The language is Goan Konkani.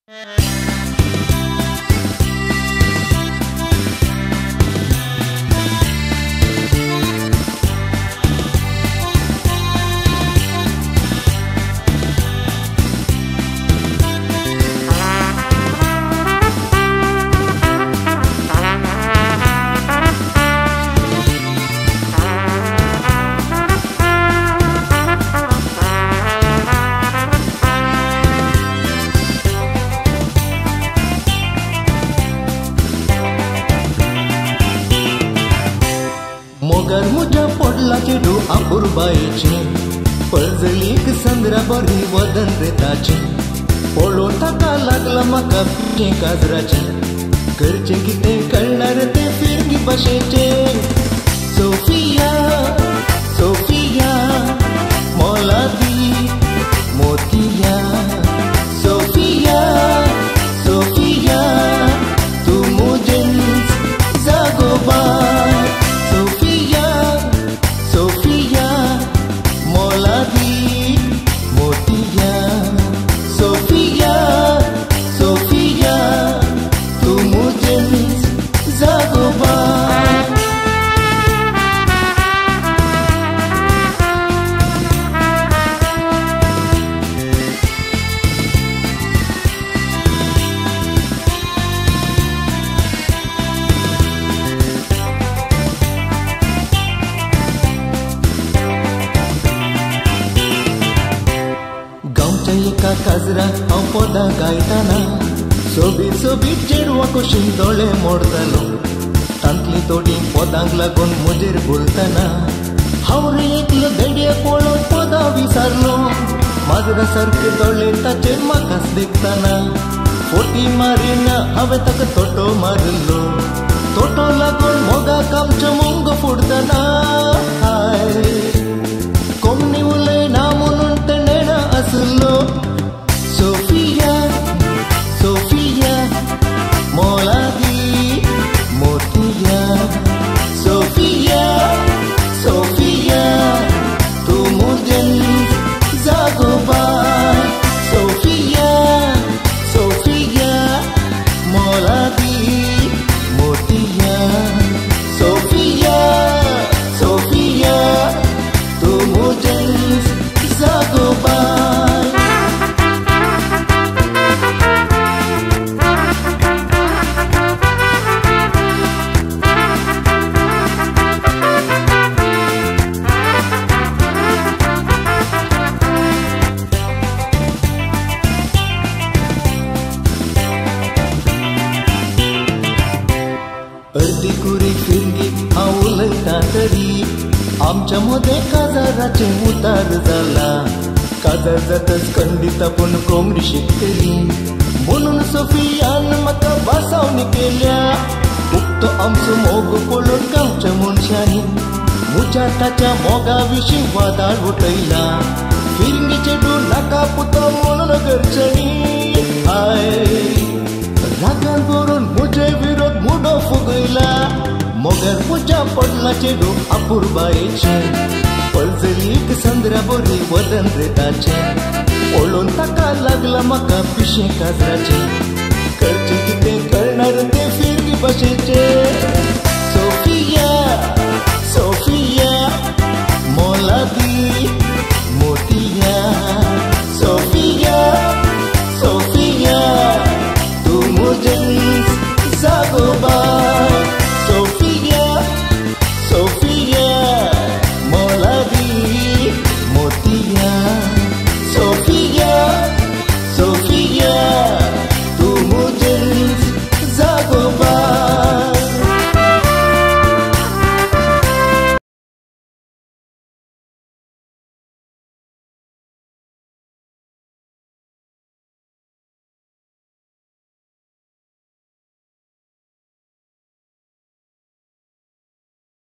मोगार मुज्या पडला चेडू आपुरबायेचें, पळजलीक संद्रा बरी वदन रे ताचें. पळोवन ताका लागला म्हाका पिशें काजराचें, करचें कितें कळणार तें फिरंगी भाशेचें. सोफिया सोफिया मोलादी मोतिया, सोफिया सोफिया तूं मुजेंच जागो बाय. सोफिया सोफिया मोलादी मोतिया, सोफिया सोफिया तूं मुजेंच जागो बाय. एका काजरा हांव पदां गायताना, सोबीत सोबीत चेडवां कशीं दोळे मोडतालो. तांतली थोडीं पदांक लागून म्हजेर बोलतना, हांव रे एकलो धेडये पळोवन पदां विसरलो. माजरा सारके दोळे ताचेर म्हाकाच देखतना, फोटी मारिना हांवें ताका तोटो मारिल्लो. तोटो लागून मोगाक आमचो मुंगो फुडतना, हाय कोमनी उलयना म्हणून तें नेणा आसलो. सोफिया सोफिया मोलादी मोतिया, सोफिया सोफिया तूं मुजेंच जागो बाय. सोफिया सोफिया मोलादी मोतिया, सोफिया सोफिया तूं मुजेंच जागो बाय. अर्दी कुरी फिरंगी हांव उलयतां तरी, आमच्या मदें काजाराचें उतार जाला. काजार जातच खंडीत आपूण कोंकणी शिकतली म्हणून सोफियान म्हाका भासावणी केल्या. उक्तो आमचो मोग पळोवन गांवच्या मनशांनी म्हज्या ताच्या मोगा विशीं वादाळ उठयला. फिरंगी चेडूं नाका पुतो म्हणून घरच्यांनी, हाय रागान भरून म्हजे विरोध मुडो फुगयला. मोगार म्हज्या पडला चेडूं आपुरबायेचें, पळजलीक संद्रा बरी वदन रे ताचें. पळोवन ताका लागला म्हाका पिशें काजराचें, करचें कितें कळणार तें फिरंगी भाशेचें. Sophia Sophia मोलादी